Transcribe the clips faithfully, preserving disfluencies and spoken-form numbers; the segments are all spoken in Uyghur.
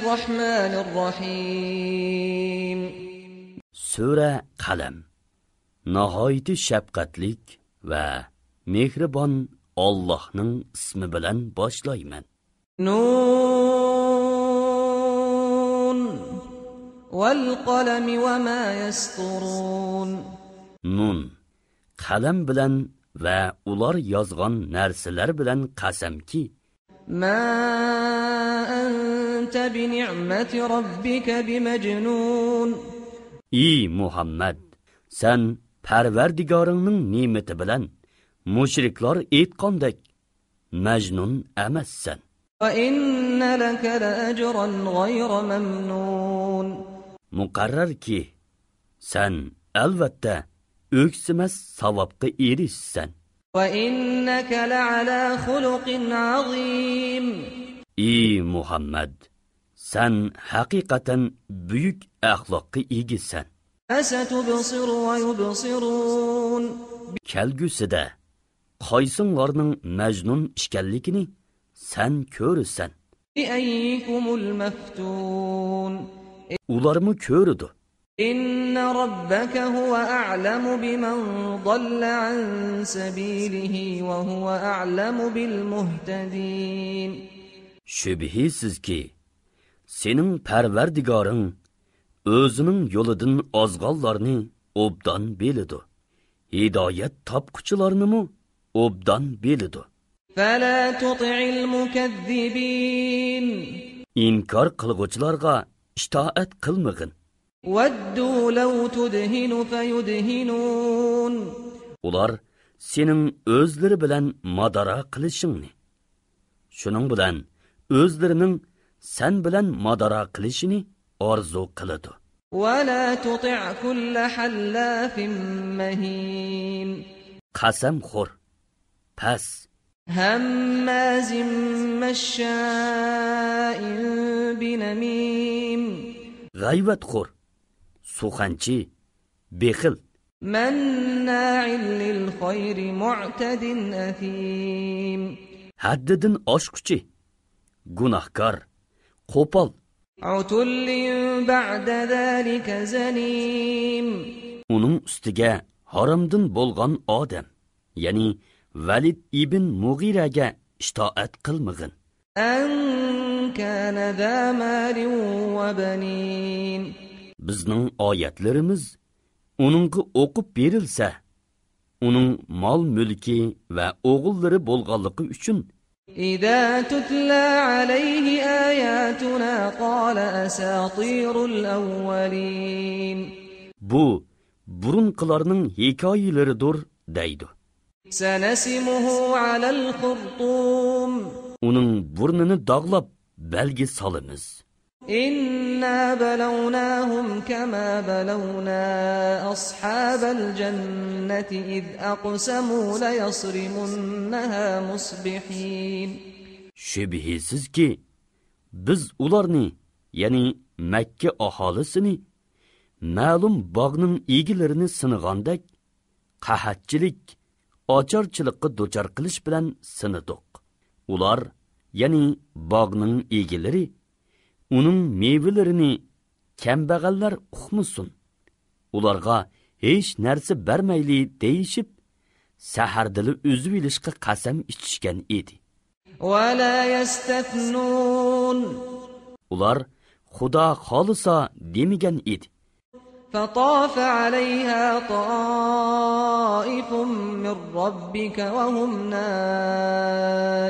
الرحمن الرحيم. سۈرە قەلەم. ناھايىتى شەپقەتلىك ۋە مېھرىبان ئاللاھنىڭ ئىسمى بىلەن باشلايمەن. نون والقلم وما يسطرون. نۇن، قەلەم بىلەن ۋە ئۇلار يازغان نەرسىلەر بىلەن قەسەمكى، ما أنت بنعمة ربك بمجنون. ئى مۇھەممەد، سەن پەرۋەردىگارىڭنىڭ نېمىتى بىلەن مۇشرىكلار ئېيتقاندەك مەجنۇن ئەمەسسەن. وإن لك لأجرا غير ممنون. مۇقەررەركى، سەن ئەلۋەتتە ئۆكسىمەس ساۋابقا ئېرىشىسەن. وإنك لعلى خلق عظيم. ئى مۇھەممەد، سەن ھەقىقەتەن بۈيۈك ئەخلاققا ئىگىسەن. فستبصر ويبصرون. كەلگۈسىدە قايسىڭلارنىڭ مەجنۇن ئىكەنلىكىنى سەن كۆرىسەن. بأيكم المفتون. ئۇلارمۇ كۆرىدۇ. إن ربك هو أعلم بمن ضل عن سبيله وهو أعلم بالمهتدين. شۈبھىسىزكى، سېنىڭ پەرۋەردىگارىڭ ئۆزىنىڭ يولىدىن ئازغانلارنى ئوبدان بىلىدۇ، ھىدايەت تاپقۇچىلارنىمۇ ئوبدان بىلىدۇ. فلا تطع المكذبين. ئىنكار قىلغۇچىلارغا ئىتائەت قىلمىغىن. ودوا لو تدهن فيدهنون. ئۇلار سېنىڭ ئۆزلىرى بىلەن مادارا قىلىشىڭنى، شۇنىڭ بىلەن ئۆزلىرىنىڭ سەن بىلەن مادارا قىلىشىنى ئارزۇ قىلىدۇ. ولا تطع كل حلاف مهين. قەسەمخور، پەس، هماز مشاء بنميم. غەيۋەتخور، سۇخەنچى، بېخىل. مناع للخير معتد أثيم. ھەددىدىن ئاشقۇچى، گۇناھكار، قوپال. عتل بعد ذلك زنيم. ئۇنىڭ ئۈستىگە ھارامدىن بولغان ئادەم، يەنى ۋەلىد ئىبن مۇغىرەگە ئىتائەت قىلمىغىن. أن كان ذا مال وبنين. بىزنىڭ ئايەتلىرىمىز ئۇنىڭغا ئوقۇپ بېرىلسە، ئۇنىڭ مال-مۈلكى ۋە ئوغۇللىرى بولغانلىقى ئۈچۈن، إذا تتلى عليه آياتنا قال أساطير الأولين. بۇ بۇرۇنقىلارنىڭ ھېكايىلىرىدۇر دەيدۇ. سنسمه على الخرطوم. ئۇنىڭ بۇرنىنى داغلاپ بەلگە سالىمىز. إنا بلوناهم كما بلونا أصحاب الجنة إذ أقسموا ليصرمنها مصبحين. شۈبھىسىزكى، بىز ئۇلارنى، يەنى مەككە ئاھالىسىنى، مەلۇم باغنىڭ ئىگىلىرىنى سىنىغاندەك، قەھەتچىلىك، ئاچارچىلىققا دۇچار قىلىش بىلەن سىنىدۇق. ئۇلار، يەنى باغنىڭ ئىگىلىرى، ئۇنىڭ مېۋىلىرىنى كەمبەغەللەر ئۇقمىسۇن، ئۇلارغا ھېچ نەرسە بەرمەيلى دېيىشىپ، سەھەردىلا ئۈزۈۋېلىشقا قەسەم ئىچىشكەن ئىدى. ولا يستثنون. ئۇلار خۇدا خالىسا دېمىگەن ئىدى. فطاف عليها طائف من ربك وهم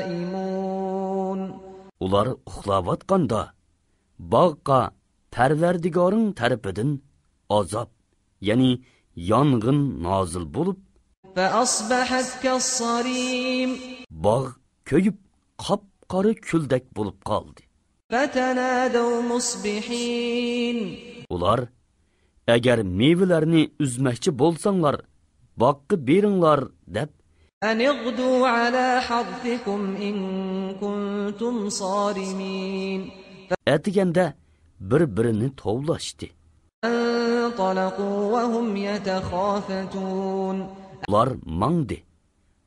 نائمون. ئۇلار ئۇخلاۋاتقاندا باغقا پەرۋەردىگارىڭ تەرىپىدىن ئازاب، يەنى يانغىن نازىل بولۇپ، فأصبحت كالصريم. باغ كۆيۈپ، قاپقارا كۈلدەك بولۇپ قالدى. فتنادوا مصبحين. ئۇلار، ئەگەر مېۋىلەرنى ئۈزمەكچى بولساڭلار، باغقا بېرىڭلار، دەپ، أن اغدوا على حرثكم إن كنتم صارمين. ئەتىگەندە بىر-بىرىنى توۋلاشتى. فانطلقوا وهم يتخافتون. ئۇلار ماڭدى.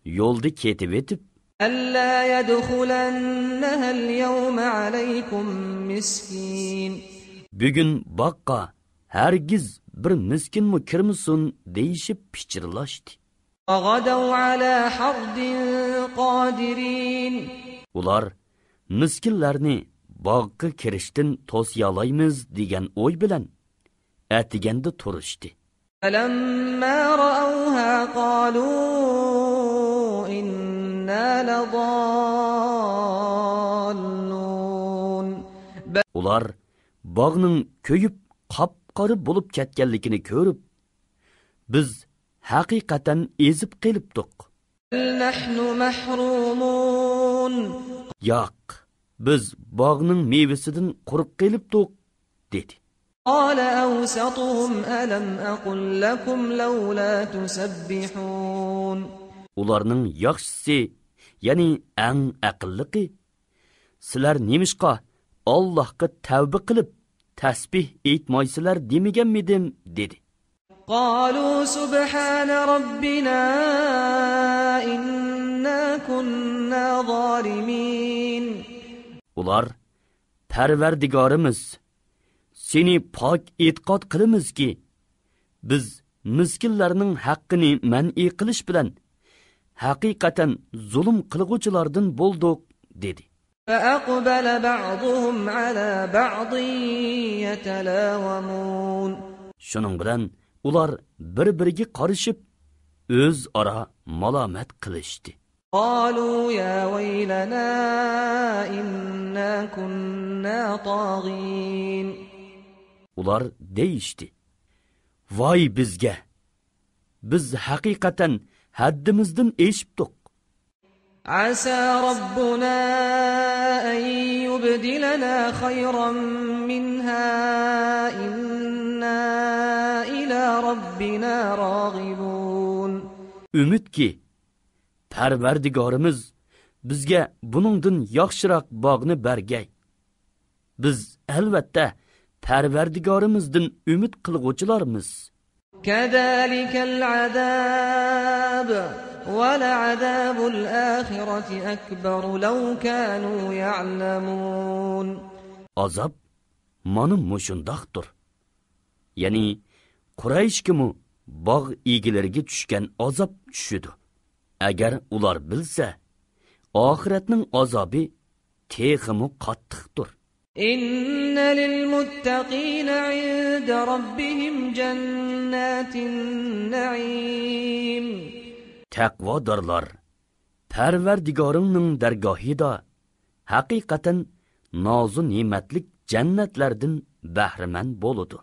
يولدا كېتىۋېتىپ، ألا يدخلنها اليوم عليكم مسكين. بۈگۈن باغقا ھەرگىز بىر مىسكىنمۇ كىرمىسۇن دېيىشىپ پىچىرلاشتى. وغدوا على حرد قادرين. ئۇلار مىسكىنلەرنى باغقا كىرىشتىن توسىيالايمىز دېگەن ئوي بىلەن ئەتىگەندە تۇرۇشتى. فلما رأوها قالوا إنا لضالون. ئۇلار باغنىڭ كۆيۈپ قاپقارا بولۇپ كەتكەنلىكىنى كۆرۈپ، بىز ھەقىقەتەن ئېزىپ قېلىپتۇق. بل نحن محرومون. ياق، بىز باغنىڭ مېۋىسىدىن قۇرۇق قېلىپتۇق، دېدى. قال أوسطهم ألم أقل لكم لولا تسبحون. ئۇلارنىڭ ياخشىسى، يەنى ئەڭ ئەقىللىقى، سىلەر نېمىشقا ئاللاھقا تەۋبە قىلىپ، تەسبىھ ئېيتمايسىلەر دېمىگەنمىدىم؟ دېدى. قالوا سبحان ربنا إنا كنا ظالمين. ئۇلار، پەرۋەردىگارىمىز، سېنى پاك ئېتىقاد قىلىمىزكى، بىز مىسكىنلەرنىڭ ھەققىنى مەنئى قىلىش بىلەن ھەقىقەتەن زۇلۇم قىلغۇچىلاردىن بولدۇق، دېدى. فأقبل بعضهم على بعض يتلاومون. شۇنىڭ بىلەن ئۇلار بىر-بىرىگە قارىشىپ، ئۆزئارا مالامەت قىلىشتى. قالوا يا ويلنا إنا كنا طاغين. ئۇلار دېيىشتى، ۋاي بىزگە! بىز ھەقىقەتەن ھەددىمىزدىن ئېشىپتۇق. عسى ربنا أن يبدلنا خيرا منها إنا إلى ربنا راغبون. ئۈمىدكى، پەرۋەردىگارىمىز بىزگە بۇنىڭدىن ياخشىراق باغنى بەرگەي. بىز، ئەلۋەتتە، پەرۋەردىگارىمىزدىن ئۈمىد قىلغۇچىلارمىز. كذلك العذاب ولعذاب الآخرة أكبر لو كانوا يعلمون. ئازاب مانا مۇشۇنداقتۇر. يەنى قۇرەيشكىمۇ باغ ئىگىلىرىگە چۈشكەن ئازاب چۈشىدۇ. ئەگەر ئۇلار بىلسە، ئاخىرەتنىڭ ئازابى تېخىمۇ قاتتىقتۇر. إن للمتقين عند ربهم جنات النعيم. تەقۋادارلار پەرۋەردىگارىڭنىڭ دەرگاھىدا ھەقىقەتەن نازۇ نېمەتلىك جەننەتلەردىن بەھرىمەن بولىدۇ.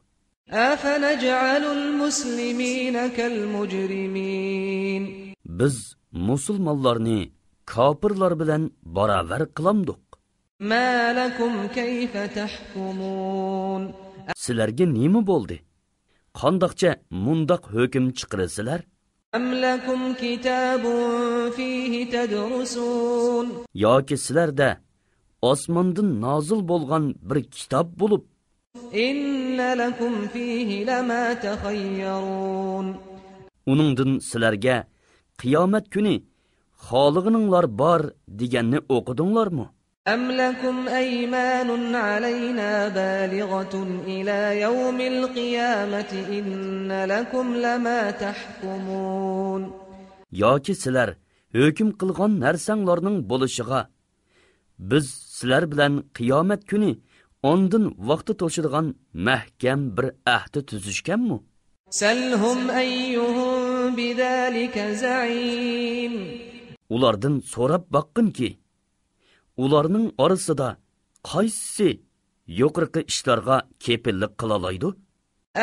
أفنجعل المسلمين كالمجرمين. بىز مۇسۇلمانلارنى كاپىرلار بىلەن باراۋەر قىلامدۇق؟ ما لكم كيف تحكمون. سىلەرگە نېمە بولدى؟ قانداقچە مۇنداق ھۆكۈم چىقىرىسىلەر؟ أم لكم كتاب فيه تدرسون. ياكى سىلەردە ئاسماندىن نازىل بولغان بىر كىتاب بولۇپ، إن لكم فيه لما تخيرون. ئۇنىڭدىن سىلەرگە قىيامەت كۈنى خالىغىنىڭلار بار دېگەننى ئوقۇدۇڭلارمۇ؟ أم لكم أيمان علينا بالغة إلى يوم القيامة إن لكم لما تحكمون. ياكى سىلەر ھۆكۈم قىلغان نەرسەڭلارنىڭ بولۇشىغا بىز سىلەر بىلەن قىيامەت كۈنى ئاندىن ۋاقتى توشىدىغان مەھكەم بىر ئەھدى تۈزۈشكەنمۇ؟ سلهم أيهم بذلك زعيم. ئۇلاردىن سوراپ باققىنكى، ئۇلارنىڭ ئارىسىدا قايسىسى يۇقىرىقى ئىشلارغا كېپىللىك قىلالايدۇ؟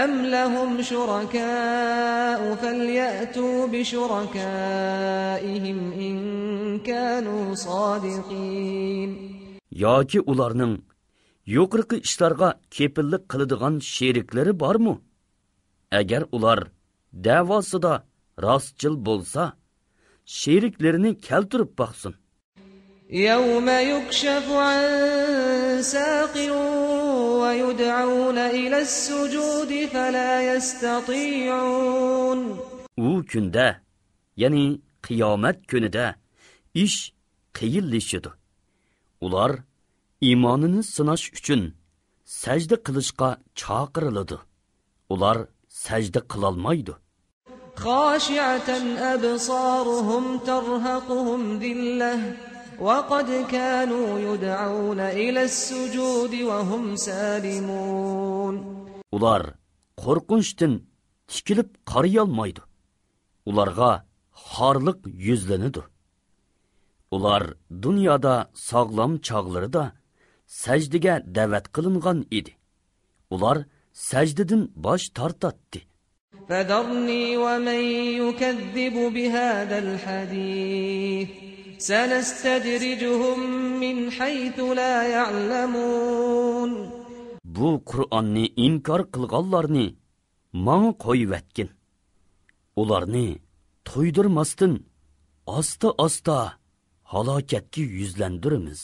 أم لهم شركاء فليأتوا بشركائهم إن كانوا صادقين. ياكى ئۇلارنىڭ يۇقىرىقى ئىشلارغا كېپىللىك قىلىدىغان شېرىكلىرى بارمۇ؟ ئەگەر ئۇلار دەۋاسىدا راستچىل بولسا، شېرىكلىرىنى كەلتۈرۈپ باقسۇن. يوم يكشف عن ساق ويدعون إلى السجود فلا يستطيعون. ئۇ كۈندە، يەنى قىيامەت كۈنىدە ئىش قىيىنلىشىدۇ. ئۇلار ئىمانىنى سىناش ئۈچۈن سەجدە قىلىشقا چاقىرىلىدۇ. ئۇلار سەجدە قىلالمايدۇ. خاشعة أبصارهم ترهقهم ذلة وقد كانوا يدعون إلى السجود وهم سالمون. ئۇلار قورقۇنچتىن تىكىلىپ قارىيالمايدۇ. ئۇلارغا خارلىق يۈزلىنىدۇ. ئۇلار دۇنيادا ساغلام چاغلىرىدا سەجدىگە دەۋەت قىلىنغان ئىدى. ئۇلار سەجدىدىن باش تارتاتتى. فذرني ومن يكذب بهذا الحديث سنستدرجهم من حيث لا يعلمون. بۇ قۇرئاننى ئىنكار قىلغانلارنى ماڭا قويۇۋەتكىن. ئۇلارنى تويدۇرماستىن ئاستا-ئاستا ھالاكەتكە يۈزلەندۈرىمىز.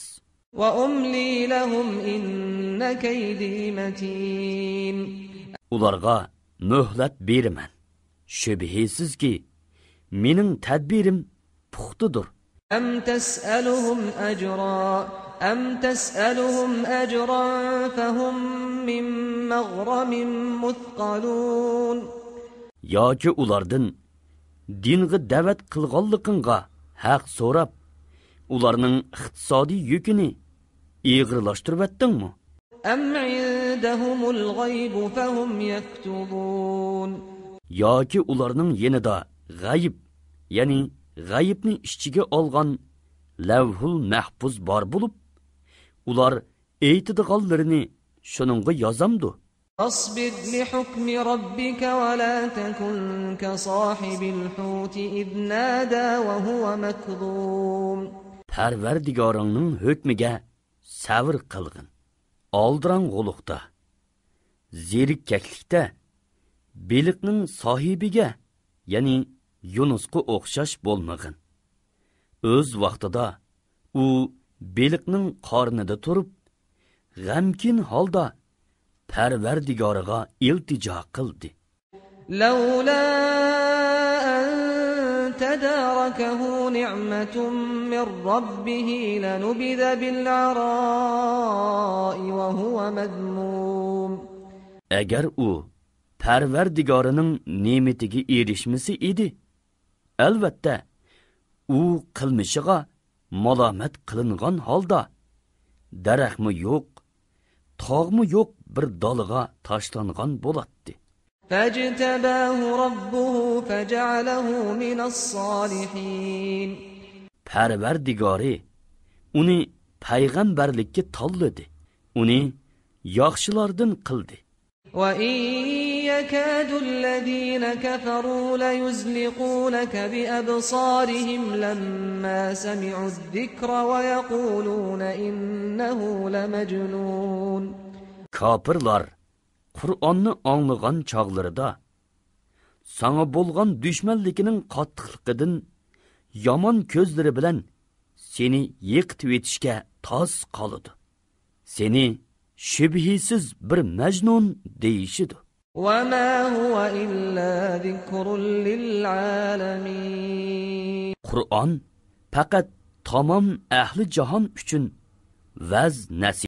وأملي لهم إن كيدي متين. ئۇلارغا مۆھلەت بېرىمەن. شۈبھىسىزكى، مېنىڭ تەدبىرىم پۇختىدۇر. أم تسألهم أجرا أم تسألهم أجرا فهم من مغرم مثقلون. ياكى ئۇلاردىن دىنغا دەۋەت قىلغانلىقىڭغا ھەق سوراپ، ئۇلارنىڭ ئىقتىسادىي يۈكىنى ئېغىرلاشتۇرۇۋەتتىڭمۇ؟ أم عندهم الغيب فهم يكتبون. ياكى ئۇلارنىڭ يېنىدا غەيىب، يەنى غەيىبنى ئىچىگە ئالغان لەۋھۇل مەھپۇز بار بولۇپ، ئۇلار ئېيتىدىغانلىرىنى شۇنىڭغا يازامدۇ؟ فاصبر لحكم ربك ولا تكن كصاحب الحوت إذ نادى وهو مكظوم. پەرۋەردىگارىڭنىڭ ھۆكمىگە سەۋر قىلغىن. ئالدىراڭغۇلۇقتا، زېرىككەكلىكتە بېلىقنىڭ ساھىبىگە، يەنى يۇنۇسقا ئوخشاش بولمىغىن. ئۆز ۋاقتىدا ئۇ بېلىقنىڭ قارنىدا تۇرۇپ، غەمكىن ھالدا پەرۋەردىگارىغا ئىلتىجا قىلدى. لولا أن تداركه نعمة من ربه لنبذ بالعراء وهو مذموم. ئەگەر ئۇ پەرۋەردىگارىنىڭ نېمىتىگە ئېرىشمىسە ئىدى، ئەلۋەتتە، ئۇ قىلمىشىغا مالامەت قىلىنغان ھالدا، دەرەخمۇ يوق، تاغمۇ يوق بىر دالىغا تاشلانغان بولاتتى. فاجتباه ربه فجعله من الصالحين. پەرۋەردىگارى ئۇنى پەيغەمبەرلىككە تاللىدى، ئۇنى ياخشىلاردىن قىلدى. وإن يكاد الذين كفروا ليزلقونك بأبصارهم لما سمعوا الذكر ويقولون إنه لمجنون. كاپىرلار قۇرئاننى ئاڭلىغان چاغلىرىدا ساڭا بولغان دۈشمەنلىكىنىڭ قاتتىقلىقىدىن يامان كۆزلىرى بىلەن سېنى يىقىتىۋېتىشكە تاس قالىدۇ. سېنى شۈبھىسىز بىر مەجنۇن دېيىشىدۇ. وما هو إلا ذكر للعالمين. قۇرئان پەقەت تامام ئەھلى جاھان ئۈچۈن ۋەز نەسىھەت.